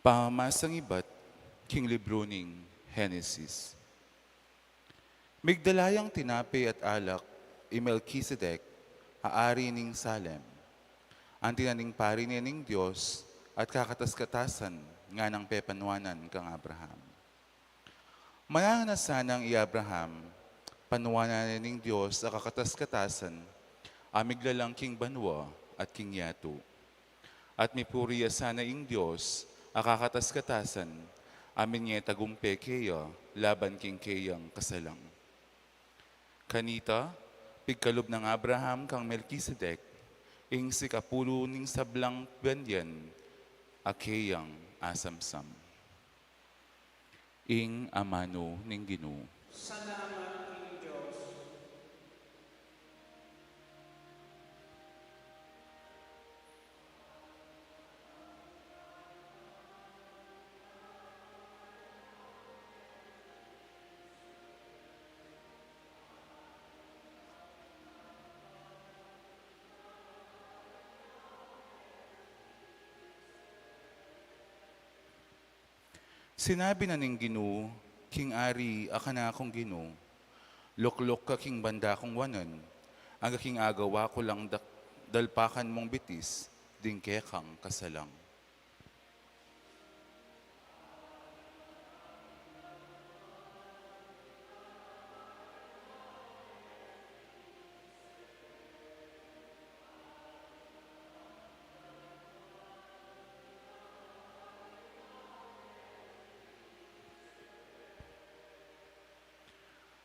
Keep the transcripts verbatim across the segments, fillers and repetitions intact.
Pamamasang ibat king libru ning Henesis. Migdala yang tinape at alak i Melkisedek, a ari ning Salem. Anti na ning pari ne ning Dios at kakatas-katasan nganang pepanuanan kang Abraham. Mananu na sanang i Abraham, panuanan ne ning Dios a kakatas-katasan, a miglalang king banua at king yatu. At mipuri ya sana ing Dios a kakatas-katasan, a minie tagumpe keya laban king keyang kasalang. Kanita, pigkalub nang Abraham kang Melkisedek, ing sikapulu ning sablang bandian a keyang asamsam. Ing amanu ning Ginu. Salamat king Dios. Sinabi na ning Ginu king ari a kanakung Ginu, lukluk ka king banda kung wanan, angga king agawa ku lang dak-, dalpakan mung bitis ding kekang kasalang.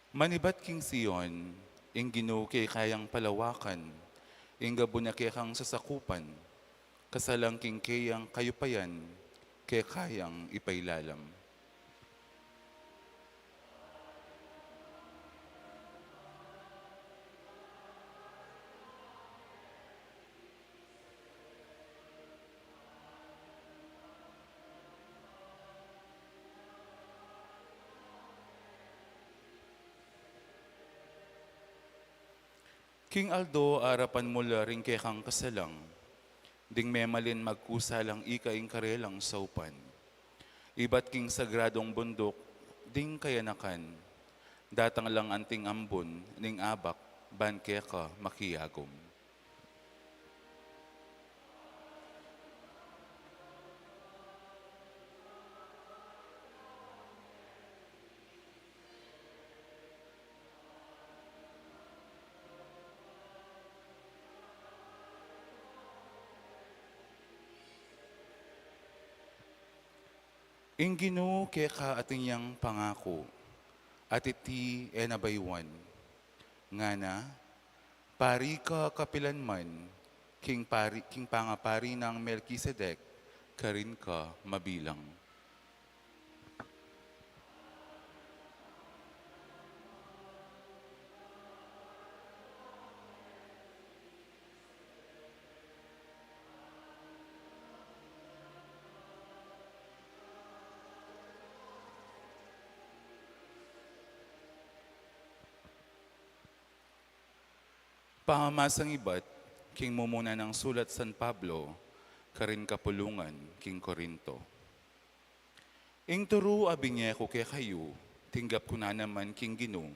Manibat king Sion, ing Ginu kekayang palawakan, ing gabun a kekang sasakupan, kasalang king keyang kayupayan, kekayang ipailalam. King aldo arapan mu la ring kekang kasalang, ding memalin magkusa lang ika ing karelang saupan. Ibat king sagradung bunduk ding kayanakan, datang lang anting ambun ning abak ban keka makiagum. Ing Ginu keka atin yang pangaku, at iti e na bayuan. Ngana, pari ka kapilanman, king pari, king pangapari nang Melkisedek, karin ka mabilang. Pamamasang ibat king mumuna nang sulat San Pablo karin kapulungan king Corinto. Ing turu a binie ku kekayu, tinggap ku na naman king Ginu.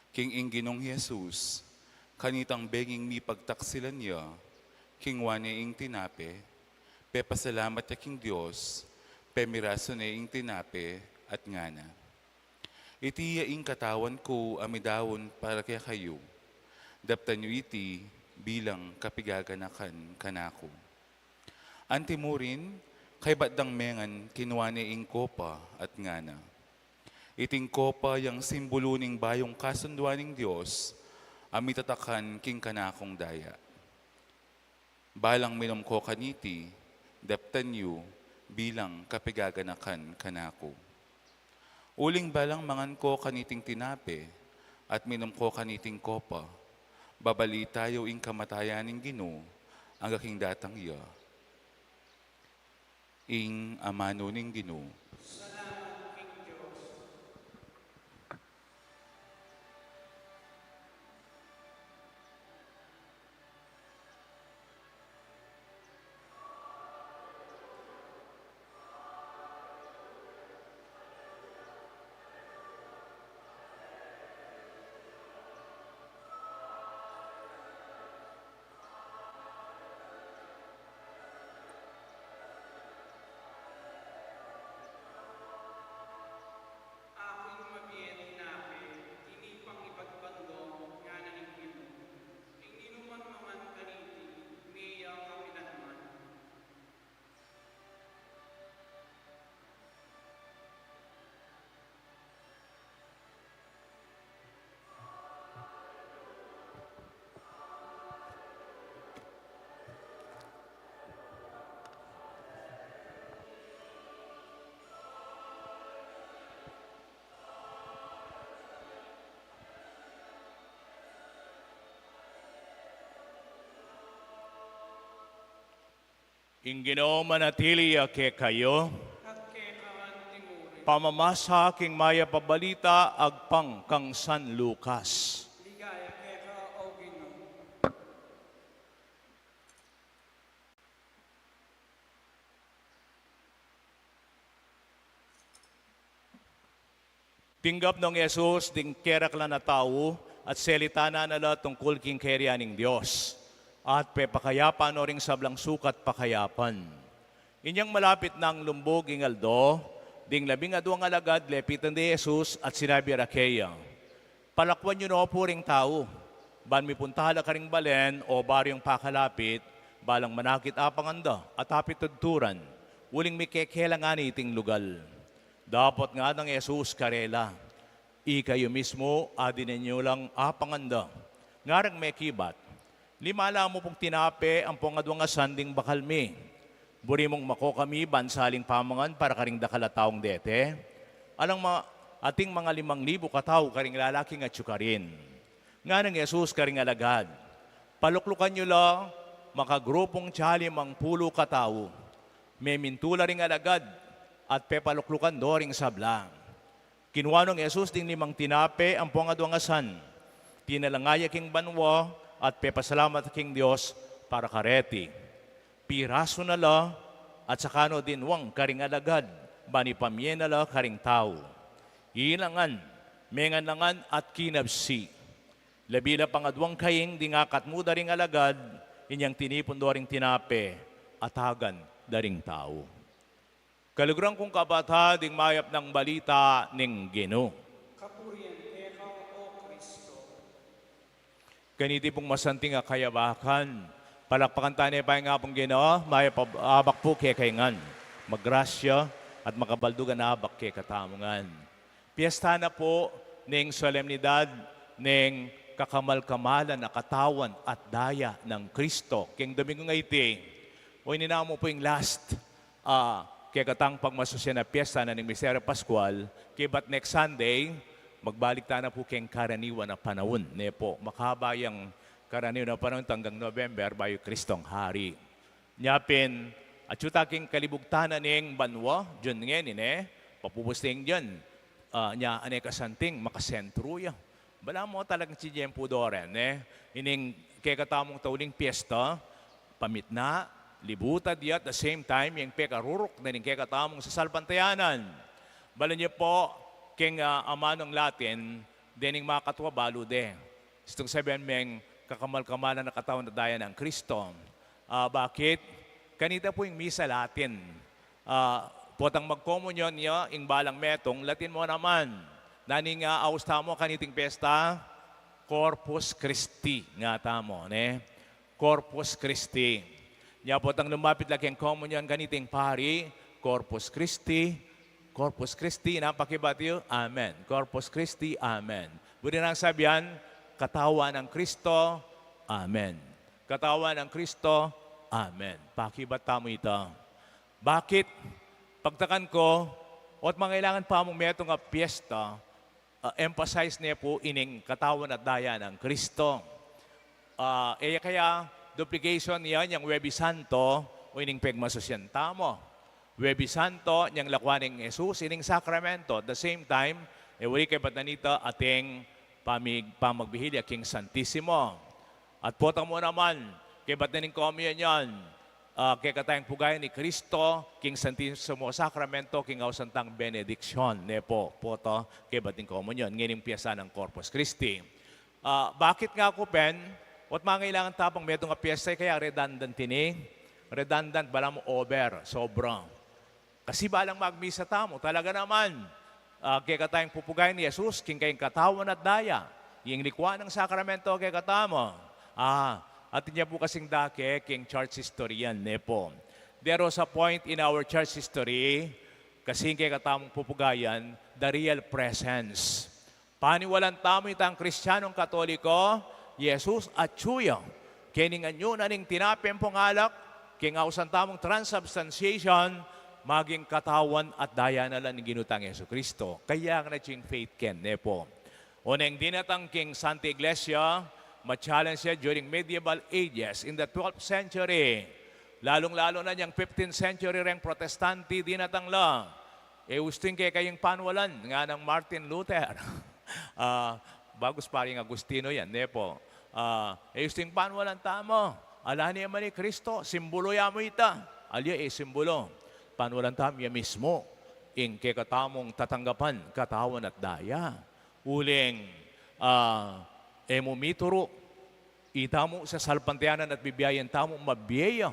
King ing Ginung Jesus, kanitang benging mipagtaksilan ya, kinua ne ing tinape, pepasalamat ya king Dios, pemirasu ne ing tinape, at ngana, "Iti ya ing katawan ku a midaun para kekayu. Daptan yu iti bilang kapigaganakan kanaku." Antimurin, kaybat dang mengan, kinua ne ing kopa at ngana, "Iting kopa yang simbulu ning bayung kasunduan ning Dios, a mitatakan king kanakung daya. Balang minum ko kaniti, daptan yu bilang kapigaganakan kanaku. Uling balang mangan ko kaniting tinape, at minum ko kaniting kopa, babalita yu ing kamatayan ning Ginu, angga king datang ya." Ing amanu ning Ginu. Salamat king Dios. Ing Ginu manatili ya kekayu. At keka antimurin. Pamamasa king Mayap a Balita agpang kang San Lucas. Ligaya keka, O Ginu. Tinggap nong Jesus ding keraklan a tau at selitanan na la tungkul king kayarian ning Dios, at pepakayapan no ring sablang sukat pakayapan. Inyang malapit nang lumbug ing aldo, ding labing aduang alagad lepitan de Jesus at sinabi ra keya, "Palakuan yu no pu ring tau, ban mipunta la karing balen o baryung pakalapit, balang manakit apangan da at apitudturan, uling mikekelangan iting lugal." Dapot nganang Jesus karela, "Ikayu mismu adinan yu lang apangan da." Ngarang mekibat, "Lima la mu pung tinape ampong aduang asan ding bakal mi. Buri mung mako kami ban saling pamangan para karing dakal a taung dete? Alang ma-, ating mga limang libu katau karing lalaking atyu karin." Nganang Jesus karing alagad, "Paluklukan yu la makagrupung atsa limang pulu katau." Memintu la ring alagad at pepaluklukan do ring sabla. Kinua nong Jesus ding limang tinape ampong aduang asan, tinalanga ya king banua at pepasalamat king Dios para kareti. Pirasu na la at saka no dinuang karing alagad, ban ipamie na la karing tau. Ilangan, mengan la ngan at kinabsi. Labi la pangaduang kaing ding akatmu da ring alagad, inyang tinipun do ring tinape, atagan da ring tau. Kaluguran kung kapatad, ing mayap nang balita ning Ginu. Kapurian keka, O Kristo. Kaniti pung masanting a kayabakan, palakpakan tane pa ing Apung Ginu. Mayap a abak pu kekayu ngan. Magrasya at makabaldugan a abak kekatamu ngan. Piesta na pu ning solemnidad ning kakamal-kamalan a katawan at daya nang Kristo. King Domingo ngeni, o ini namu pu ing last, ah, kekatang pagmasusian a piesta na ning Misteryo Pascual, kaybat next Sunday, magbalik tana pu king karaniwan a panaun, ne pu. Makahaba yang karaniwan a panaun hanggang November, bayu Kristong Hari. Nya pin, atyu ta king kalibugtan na ning banua, June ngeni, ne, papupus ne ing June, ah, nya ane kasanting, makasentru ya. Balamu talagang tiyempu do rin, ne, ining kekatamung tauling piesta, pamitna, libutad ya, at the same time, ing pekaruruk na ning kekatamung sasalpantayanan. Balamu pu, king, ah, amanung Latin, dening makatua balu de. Istung sabian meng kakamal-kamalan a katawan at daya nang Kristo. Ah, bakit? Kanita pu ing misa Latin. Ah, potang magkomunyon ya, ing balang metung, Latin mu naman. Nanu ing, ah, aus tamu kaniting piesta? Corpus Christi, nga tamu, ne? Corpus Christi. Nya potang lumapit la king komunyon kaniting pari, Corpus Christi, Corpus Christi, napakibat yu, amen. Corpus Christi, amen. Buri nang sabian, katawan nang Kristo, amen. Katawan nang Kristo, amen. Pakibat tamu ita. Bakit? Pagtakan ku, o't mangailangan pa mung metung a piesta, ah, emphasize ne pu ining katawan at daya nang Kristo. Ah, e ya kaya duplication ya inyang Huwebes Santo o ining pegmasusian tamu. Huwebes Santo, inyang lakuan nang Jesus ining sakramento. At the same time, e uli kaybat na nita ating pamig-, pamagbihil ya king Santisimo. At potang mu naman, kaybat na ning komunyon, ah, kekatang pugayan ni Kristo king Santisimo Sakramento, king ausan tang benediksyon, ne pu, pota, kaybat ning komunyon, ngening piesta nang Corpus Christi. Ah, bakit nga ku pin, o't mangailangan ta pang metung a piesta, e kaya redundant ini, redundant, balamu over, sobra. Kasi balang magmisa tamu, talaga naman, ah, kekatang pupugayan ni Jesus king kayang katawan at daya, ing likuan nang sakramento kekatamu. Ah, atin ya pu kasing dake king church history yan, ne pu. There was a point in our church history, kasing kekatamung pupugayan, the real presence. Paniwalan tamu itang Kristiyanong Katoliko, Jesus atyu ya. Kening anyu na ning tinape ampong alak, king ausan tamung transubstantiation, maging katawan at daya na la ning Ginu tang Jesu Kristo. Kaya nga na ing faith ken, ne pu. Oneng dinatang king Santa Iglesia, ma-challenge ya during medieval ages, in the twelfth century, Lalung-lalu na yang fifteenth century reng Protestante, dinatang la. E ustu ing kekayung panwalan, nganang Martin Luther. Ah, bagus pa ring Agustino yan, ne pu? Ah, e ustu ing panwalan tamu, ala ne man i Kristo, simbulu ya mu ita. Alya e simbulu. Panwalan tamu ya mismu, ing kekatamung tatanggapan, katawan at daya. Uling, ah, e mu mituru, itamu sasalpantayanan at bibiayan tamu, mabie ya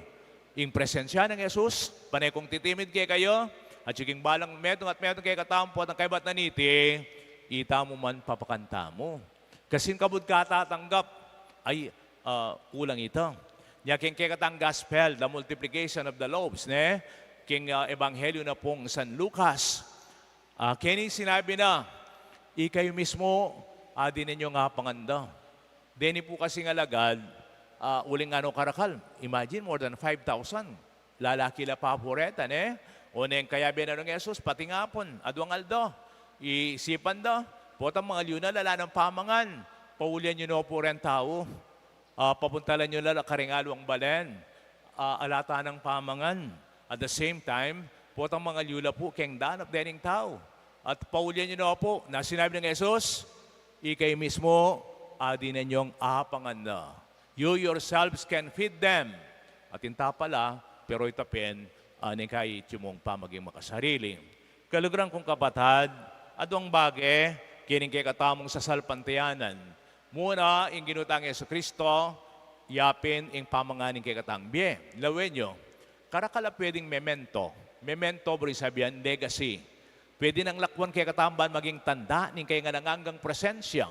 ing presensya nang Jesus. Pane kung titimid kekayu, at king balang metung at metung kekatamu, potang kaybat na niti, itamu man papakan tamu. Kasi ing kabud katatanggap, ay, ah, kulang ita. Nya king kekatang gospel, the multiplication of the loaves, ne? King, ah, ebanghelyo na pung San Lucas, ah, keni sinabi na, ikayu mismu, adi ninyung apangan da. Deni pu kasing alagad, ah, uling ngana karakal. Imagine, more than five thousand. Lalaki la pa pu reta, ne? Oneng kayabe na nung Jesus, pati nga pun, adwang aldo. Isipan da, potang mangalyu na, ala nang pamangan. Paulian yu no pu reng tau. Ah, papuntalan yu la la karing aliwang balen. Ah, ala tanang pamangan. At the same time, potang mangalyu la pu keng danap dening tau. At paulian yu no pu, na sinabi nang Jesus, ikayu mismu, adi ninyung apangan da. You yourselves can feed them. At inta pala, pero ita pin, ah, ning kayatsu mung pamaging makasarili. Kaluguran kung kapatad, adwang bage, kening kekatamung sasalpantayanan. Muna, ing Ginu tang Jesucristo, yapin ing pamangan ning kekatang bie. Lawen yu, karakal a pwedeng memento. Memento, buri sabian, legacy. Pwede nang lakwan kekatamu ban maging tanda ning kayang alang anggang presensya.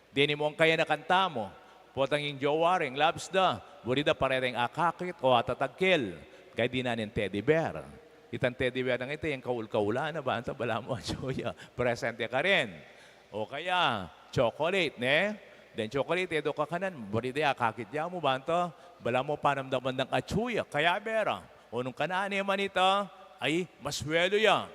Deni mung kayanakan tamu, potang ing jowa re, ing loves da, buri da pare reng akakit o atatagkil, kaya dinan ing teddy bear. Itang teddy bear nang ita, ing kaul-kaulan na, banta balamu atsu ya, presente karin. O kaya, chocolate, ne? Deng chocolate, e do kakanan, buri da akakit ya mu, banta balamu panamdaman dang atsu ya, kayabe ra. O nung kanane man ita, ay, maswelu ya.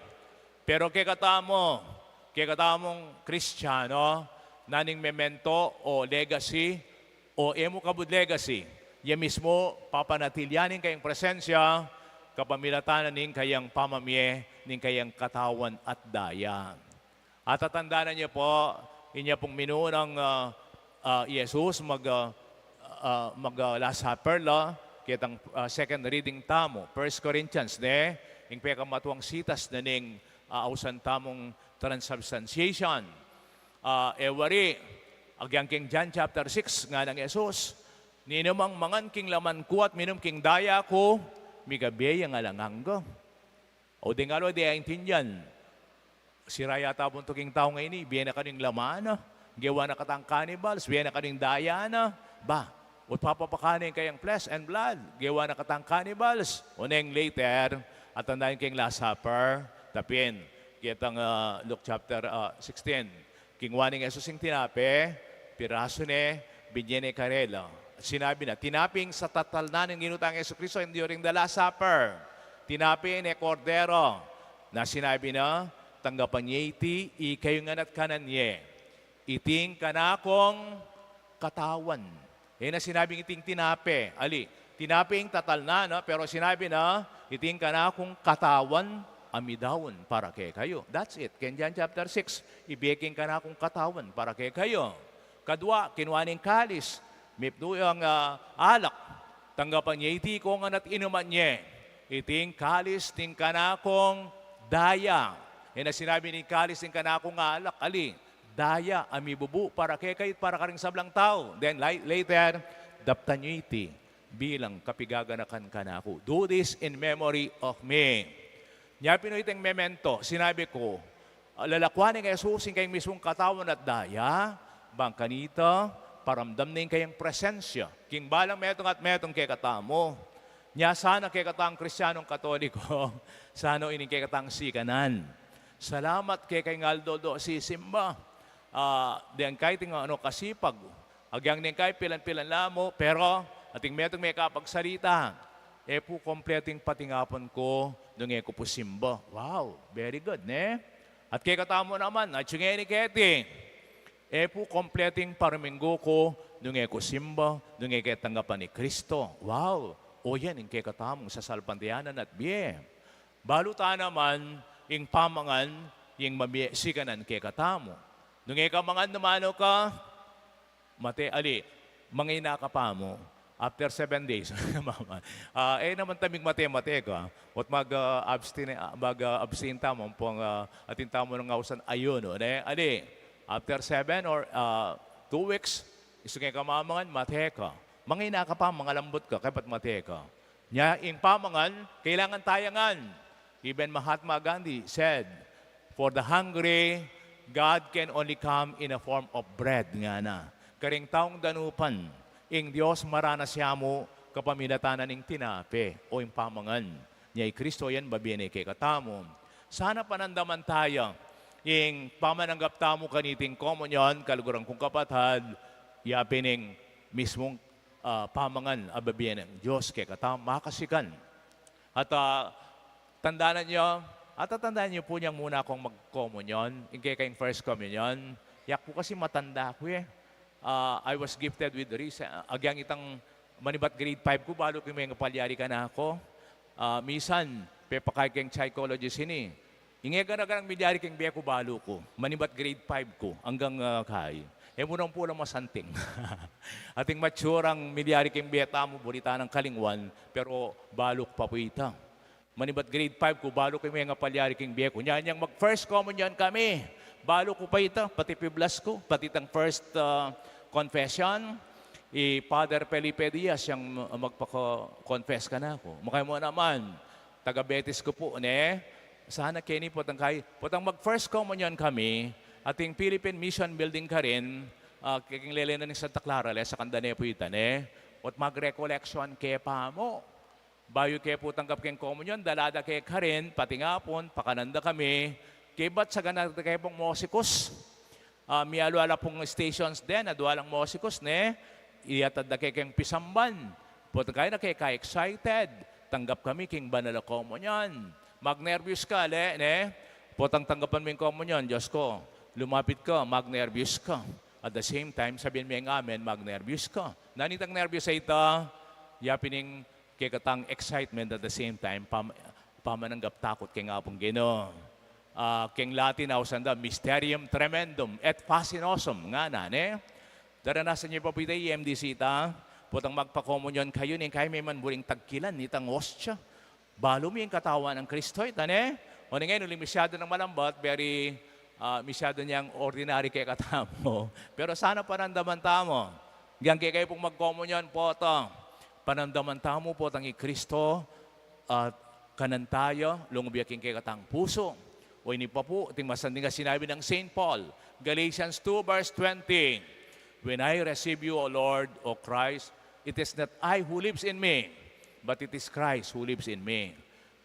Pero kekatamu, kekatamung Kristiano, naning memento o legacy, o e mu kabud legacy, ya mismu papanatilian ning kayang presensya, kapamilatan na ning kayang pamamie, ning kayang katawan at daya. Atatandanan yu pu, inya pung minuunang, ah, ah, Jesus mag, ah, ah, mag, ah, Last Supper la, ketang, ah, second reading tamu, First Corinthians, ne? Ing pekamatuang sitas na ning, ah, ausan tamung transubstantiation. Ah, e wari, agyang king John chapter six, nganang Jesus, ninumang mangan king laman ku at minum king daya ku, migabie yang alang angga. O deng alwa, e de aintindian. Sira yata buntuk ing tau ngeni, bie na kanu ing laman na, gewa na katang cannibals, bie na kanu ing daya na, ba, o papapakanin kayang flesh and blood, gewa na katang cannibals. Oneng later, atandanan king Last Supper, tapin, ketang, ah, Luke chapter, ah, sixteen. Kinua neng Jesus ing tinape, pirasu ne, binie ne karela. At sinabi na, tinape ing satalnan ning Ginu tang Jesucristo, ing during the Last Supper. Tinape ne kordero. Na sinabi na, tanggapan ye iti, ikayu ngan at kanan ye. Iti ing kanakung katawan. E na sinabing iti ing tinape. Ali, tinape ing tatalnan, no? Pero sinabi na, iti ing kanakung katawan a midaun para kekayu. That's it. King John chapter six, ibie ke ing kanakung katawan para kekayu. Kadua, kinua ne ing kalis, mipnu yang, ah, alak. Tanggapan ye iti, ikayu ngan at inuman ye. Iti ing kalis ning kanakung daya. E na sinabi ning kalis ning kanakung alak, ali, daya a mibubu para kekayu, para karing sablang tau. Then, li-, later, daptan ye iti bilang kapigaganakan kanaku. Do this in memory of me. Nya pin ita ing memento, sinabi ku, lalakwan neng Jesus ing kayang mismung katawan at daya, bang kanita, paramdam ne ing kayang presensya king balang metung at metung kekatamu. Nya sana kekatang Kristianong Katoliko, sana ining kekatang sikanan. Salamat kekayu ing aldo-aldo sisimba. Ah, deng kaiting ano kasipag, agyang neng kay pilan-pilan la mu, pero ating metung mekapagsalita, e pu kompletu ing patingapan ku nung e ku pu simba. Wow, very good, ne? At kekatamu naman, atyu ngeni keti, e pu kompletu ing paraminggu ku nung e ku simba, nung e ke tanggapan i Kristo. Wow, O yan ing kekatamung sasalpantayanan at bie. Balu ta naman ing pamangan, ing mabie sikanan kekatamu. Nung e ka mangan, nung manu ka, mate, ali, mangina ka pa mu. After seven days, mama. Ah, e naman taming mate-mate ka. Ot mag, ah, abstain, ah, mag, ah, abstain tamu, ampong, ah, atin tamu nang ausan ayuno, ne? Ali, after seven or, ah, two weeks, isung e ka mamangan, mate ka. Mangina ka pa, mangalambut ka, kaybat mate ka. Nya, ing pamangan, kailangan tayangan. Even Mahatma Gandhi said, "For the hungry, God can only come in a form of bread," ngana. Karing taung danupan, ing Dios maranas ya mu kapamilatan na ning tinape o ing pamangan. Nya i Kristo yan, mabie ne kekatamu. Sana panandaman taya ing pamananggap tamu kaniting komunyon, kaluguran kung kapatad, ya pin ing mismung, ah, pamangan a bibie ning Dios kekatamu, makasikan. At, ah, tandanan yu, at tatandaan yu pu nyang muna kung magkomunyon, ing kekayung first communion, yak pu kasi matanda ku e. Ah, I was gifted with reason. Agyang itang manibat grade five ku, balu ku ing mengapalyari kanaku. Ah, misan, pepakay keng psychologist ini. Ing e gana-ganang milyari keng bie ku, balu ku. Manibat grade five ku, anggang, ah, kai. E mu nang pula masanting. Ating mature ang milyari keng bie tamu, buri ta nang kalingwan, pero balu ku pa pu ita. Manibat grade five ku, balu ku ing mengapalyari king bie ku. Nya, nyang mag first communion kami, balu ku pa ita, pati piblas ku, pati itang first, ah, confession, i Father Felipe Diaz yang ma-, magpaka-confess kanaku. Makayamu naman, taga Betis ku pu, ne? Sana keni potang kai-, potang mag first communion kami, ating Philippine Mission Building karin, ah, keng lele na ning Santa Clara, le, sa kanda ne pu ita, ne? Ot mag-recollection ke pa mu. Bayu ke pu tanggap keng komunyon, dala da ke karin, pati ngapun, pakanan da kami, kaybat sagana da ke pung mosikus. Ah, mialu-alu pung stations den, adua lang mosikus, ne? Iyatad da ke keng pisamban. Potang kai na ke ka-excited, tanggap kami king banal a komunyon. Magnerbiyos ka, le, ne? Potang tanggapan mu ing komunyon, Diyos ko, lumapit ka, magnerbiyos ka. At the same time, sabihan mu ing amen, magnerbiyos ka. Nanu itang nerbiyos a ita? Ya pin ing kekatang excitement, at the same time, pam-, pamananggap takut keng Apung Ginu. Ah, keng Latin, ausan da, "Mysterium tremendum et fascinosum," ngana, ne? Daranasan yu pa pu ita, i M D C ta, potang magpakomunyon kayu, ning kai me man buring tagkilan itang ostia. Balu mu ing katawan nang Kristo ita, ne? O, ning kai, nung masyadu nang malambat, very, ah, masyadu nang ordinary kekatamu. Pero sana panandaman tamu. Agyang kekayu pung magkomunyon, pota, panandaman tamu potang i Kristo, at kanan taya, lungub ya king kekatang pusu. O ini pa pu, ating masanting a sinabi nang Saint Paul, Galatians two verse twenty, "When I receive you, O Lord, O Christ, it is not I who lives in me, but it is Christ who lives in me."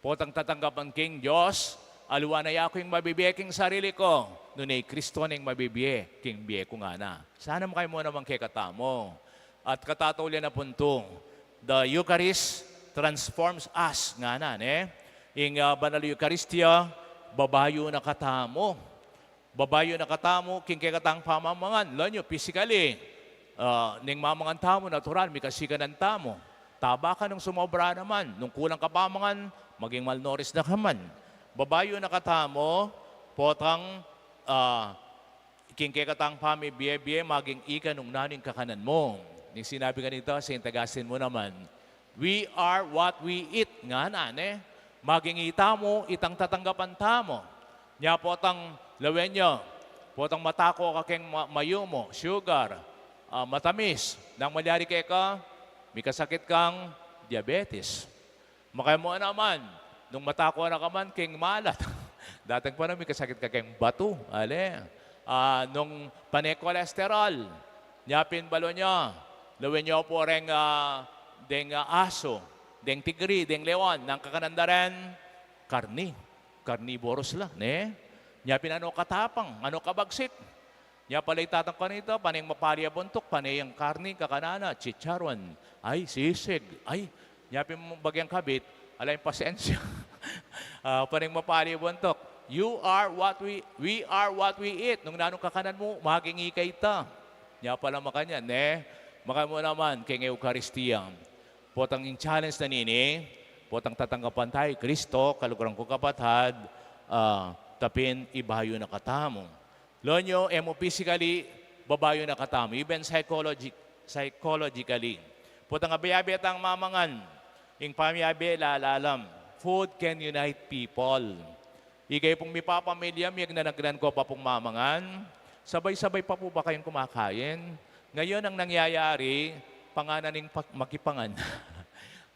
Potang tatanggapan king Dios, aliwa na ya ku ing mabibie king sarili ku, nune i Kristo ne ing mabibie king bie ku, ngana. Sana makayamu naman kekatamu. At katataulian na pu ntu, "The Eucharist transforms us," ngana, ne? Ing, ah, banal a Eukaristia, babayu na katamu. Babayu na katamu king kekatang pamamangan, lawen yu physically. Ah, ning mamangan tamu, natural, mikasikanan tamu. Taba ka, nung sumobra naman, nung kulang ka pamangan, maging malnourished na ka man. Babayu na katamu, potang, ah, king kekatang pamibie-bie, maging ika nung nanu ing kakanan mu. Ning sinabi kanita, Saint Augustine mu naman, "We are what we eat," ngana, ne? Maging itamu itang tatanggapan tamu. Nya potang lawen yu, potang matako ka keng ma-, mayumu, sugar, ah, matamis, nang malyari keka, mikasakit kang diabetes. Makayamu naman, nung matako na ka man keng malat. Datang pa na, mikasakit ka keng batu, ale. Ah, nung pane cholesterol, nya pin balu nya, lawen yu pu reng, ah, deng, ah, asu, deng tigri, deng leon, nang kakanan da ren karni. Carnivorous la, ne? Nya pin anu katapang, anu kabagsik. Nya pala itatang kanita, pane ing mapali a buntuk, pane yang karni, kakanan na, chicharon, ay, sisig, ay. Nya pin bagyang kabit, ala ing pasensya. Ah, pane ing mapali a buntuk. You are what we, we are what we eat. Nung nanung kakanan mu, maging ika ita. Nya pala makanyan, ne? Makayamu naman, keng Eukaristia. Potang ing challenge na nini, potang tatanggapan taya i Kristo, kaluguran ku kapatad, ah, ta pin ibayu na katamu. Lawen yu, e mu physically, babayu na katamu, even psychologic-, psychologically. Potang abe-abe tang mamangan, ing pamiabe lalalam. Food can unite people. Ikayu pung mipapamilya, miyagnanagnan ko pa pung mamangan, sabay-sabay pa pu ba kayung kumakain? Ngayon, ang nangyayari, panganan ning pak-, makipangan.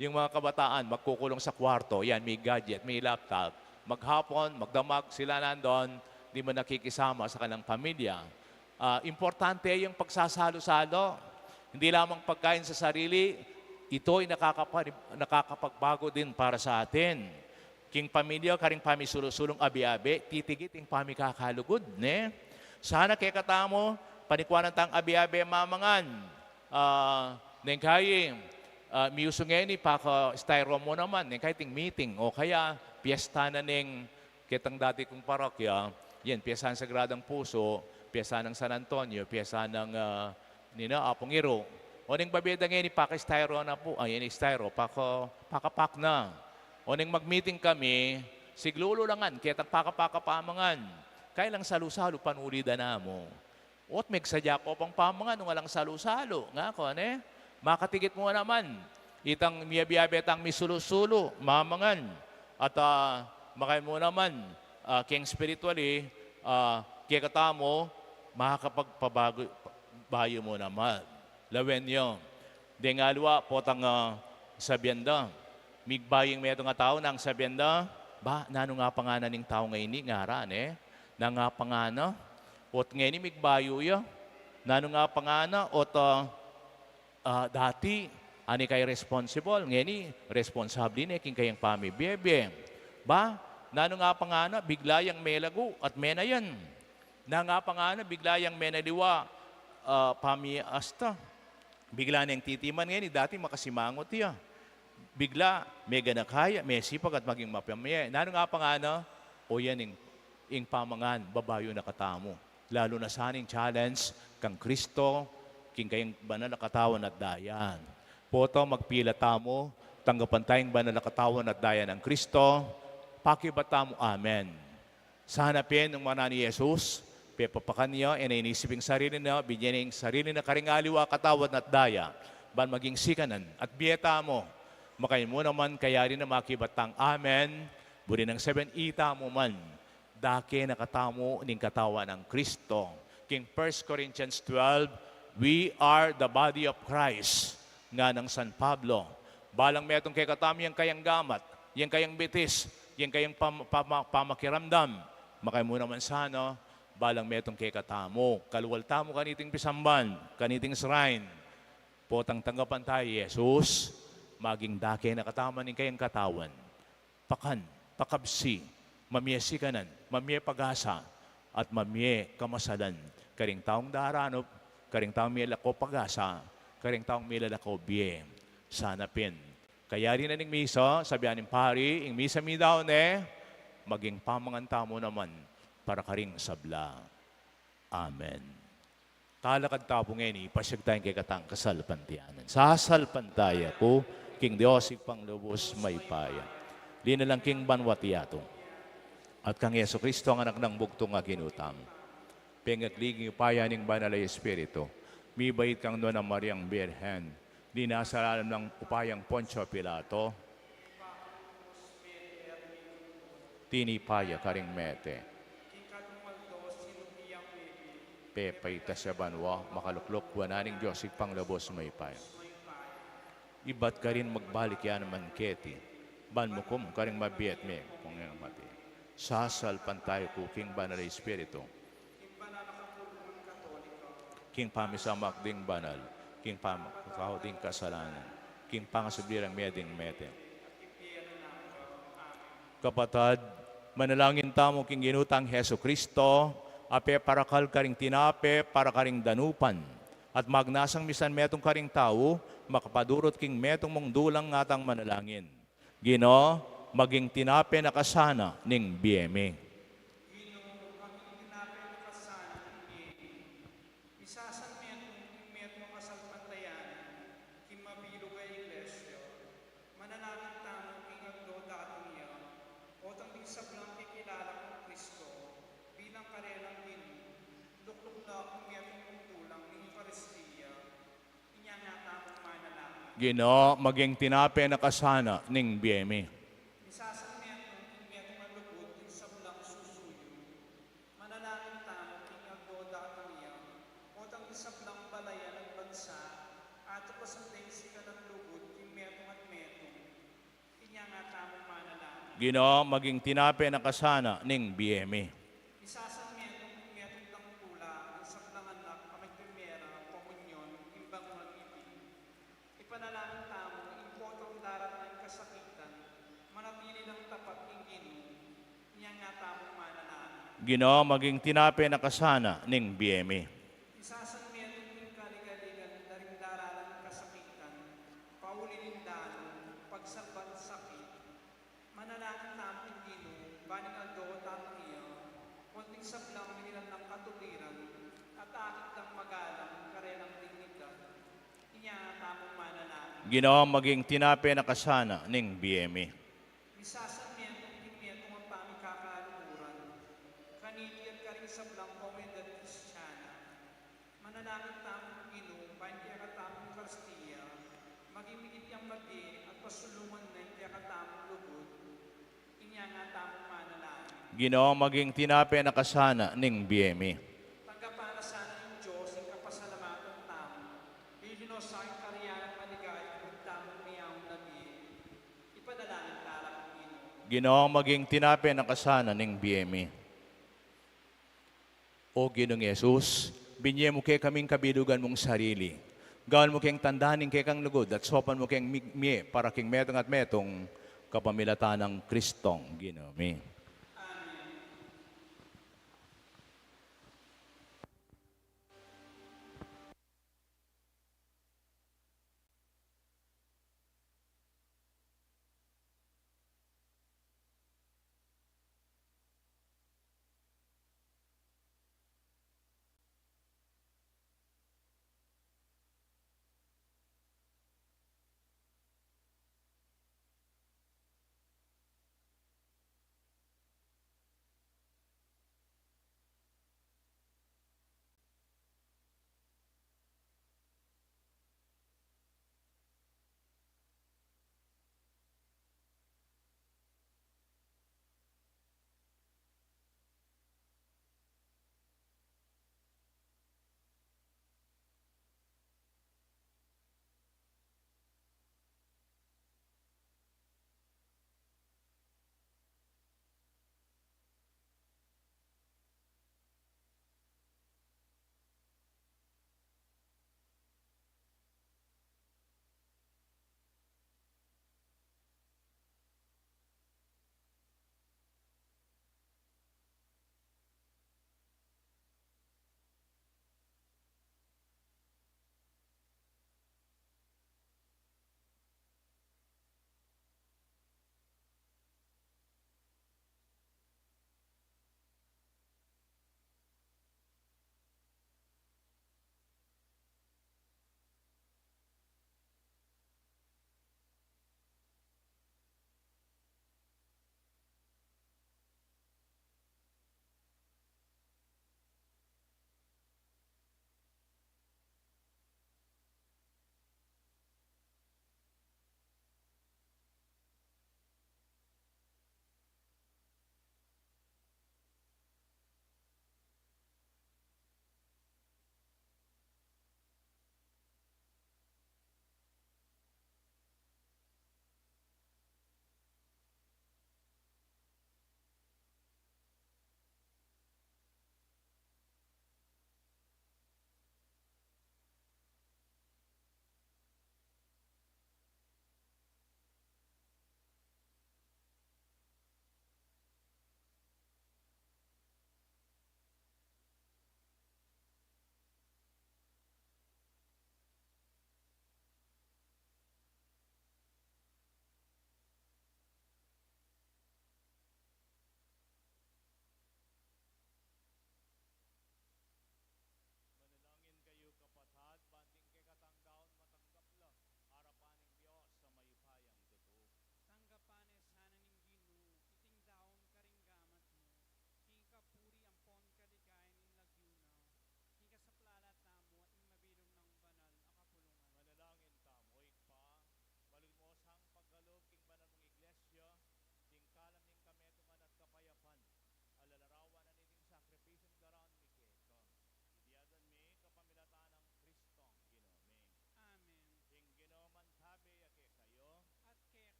Yung mga kabataan, magkukulong sa kwarto, yan, may gadget, may laptop. Maghapon, magdamag, sila nandun, di man nakikisama sa kanilang pamilya. Ah, importante yung pagsasalo-salo. Hindi lamang pagkain sa sarili, ito'y nakakapani-, nakakapagbago din para sa atin. King pamilya, karing pamisulu-sulung abe-abe, titigit ing pamikakalugud, ne? Sana kekatamu, panikuanan tang abe-abe mamangan. Ah, neng kayi, ah, miusu ngeni, paka-styro mu naman, neng kayi ting meeting, o kaya, piyesta na neng ketang dati kung parokya, yan, piyesta ng Sagradang Puso, piyesta ng San Antonio, piyesta ng, ah, nina, Apung Iro. O neng babie da ngeni, paka-styro na pu, ay, yan, styro, paka-, pakapak na. O neng mag-meeting kami, siglulu langan, ketang pakapakapamangan. Kailang salu-salu, panuli da namu. Ot megsadya ko pang pamangan nung alang salu-salu, nga ko, ne? Makatigit mu naman. Itang miyabe-abe tang misulu-sulu, mamangan. At, ah, makay mu naman, ah, keng spiritually, ah, kekatamu, makakapagpabago, bayu mu naman. Lawen yu. Deng aliwa, potang, ah, sabian da. Migbayu ing metung a tau nang sabian da, "Ba, nanu nga panganan ning tau ngeni?" ngara, ne? Nanu nga panganan? Ot ngeni migbayu ya. Nanu nga panganan? Ot, ah, ah, dati, ani kaya responsible? Ngeni, responsable ne king kayang pamibie-bie. Ba, nanu nga panganan? Bigla yang melagu at menayan. Nanu nga panganan? Bigla yang menaliwa, ah, pamiasta. Bigla neng titiman ngeni, dati makasimangot ya. Bigla, meganaka ya, mesipag at maging mapamie. Nanu nga panganan? O yan ing, ing pamangan, babayu na katamu. Lalu na sana ing challenge kang Kristo, king kayang banal a katawan at daya. Potang magpila tamu, tanggapan taya ing banal a katawan at daya nang Kristo, pakibat tamu, amen. Sana pin nung mana ni Jesus, pepapakan ya, e na inisip ing sarili na, binye na ing sarili na karing aliwa, katawan at daya, ban maging sikanan at bie tamu. Makay mu naman kayari na makibat tang amen, buri nang sabian, ita mu man, dake na katamu ning katawan nang Kristo. King First Corinthians twelve, "We are the body of Christ," nga nang San Pablo. Balang metung kekatamu yang kayang gamat, yang kayang bitis, yang kayang pam-, pama-, pamakiramdam. Makay mu naman sana, balang metung kekatamu. Kalual tamu kaniting pisamban, kaniting shrine. Potang tanggapan taya i Jesus, maging dake na katamu ning kayang katawan. Pakan, pakabsi, mamie sikanan, mamie pag-asa, at mamie kamasalan. Karing taung daranup, karing taung milalako pag-asa, karing taung milalako bie. Sana pin. Kayari na ning misa, sabian ning pari, ing misa midaun ne, maging pamangan tamu naman para karing sabla. Amen. Talakad tamu pu ngeni, pasiag taya king kekatang kasalpantayanan. Sasalpantaya ku king Dios Ibpang lubus mayupaya, linalang king banua't yatu, at kang Jesucristo, ang Anak nang bugtung a Ginu tamu. Pengagli king upaya ning Banal a Espiritu, mibait kang Nuan a Mariang Birhen, dinasal alang upayang Poncio Pilato, tinipa ya karing mete, pepaitas ya banua, makalukluk wanan ning Dios Ibpang lubus mayupaya. Ibat karin magbalik ya naman keti, ban mukum karing mabie at mekung ing mate. Sasalpantaya ku king Banal a Espiritu, king pamisamak ding banal, king pamakatau ding kasalanan, king pangasubli rang mie ding mete. Kapatad, manalangin tamu king Ginu tang Jesucristo, a peparakal karing tinape para karing danupan, at magnasang misan metung karing tau, makapadurut king metung mung dulang ngatang manalangin. Ginu, maging tinape na ka sana ning bie mi. Ginu, maging tinape na ka sana ning bie mi. Misasan metung king metung a kasalpantayanan, king mabilug a Iglesia, Ginu, maging tinape na kasana ning bie mi. Misasanmetung ing metung a lugud king sablang susuyu. Manalangin tamu king aldo datang ya, potang ing sablang balayan at bansa, atupasan deng sikan at lugud king metung at metung. Inya nga tamung manalangin. Ginu, maging tinape na kasana ning bie mi. Misasanmetung ing metung dang tula, ing sablang anak a magprimera komunyon, ing bangunan ngipin. Ipanalangin tamu ing potang daratang kasakitan, manatili lang tapat king Ginu. Inya nga tamung manalangin. Ginu, maging tinape na kasana ning bie mi. Misasanmetung ing kaligaligan da ring daralan kasakitan, pauli ning dalan, pagsalbat, sakit. Manalangin tamu king Ginu, ban ing aldo datang ya, konting sablang minilan lang katuliran, at akit lang magalang karelang dignidad. Inya tamung manalangin. Ginu, maging tinape na kasana ning bie mi. Misasanmetung ing metung a pamikakaluguran, kaniti at karing sablang komunidad Kristiana. Manalangin tamu king Ginu, ban ing kekatamung Eukaristia, maging migit yang mabie at pasulungan na ing kekatamung lugud. Inya nga tamung manalangin. Ginu, maging tinape na kasana ning bie mi. Tanggapan na sana ning Dios ing kapasalamatan tamu, king linasayan at karian maligaya king tamung mayaun a bie. Ipanalangin tala king Ginu. Ginu, maging tinape na kasana ning bie mi. O Ginung Jesus, binie mu kekaming kabilugan mung sarili. Gawan mu keng tanda ning kekang lugud at saupan mu keng mi-, mie para king metung at metung, kapamilatan nang Kristong Ginu mi.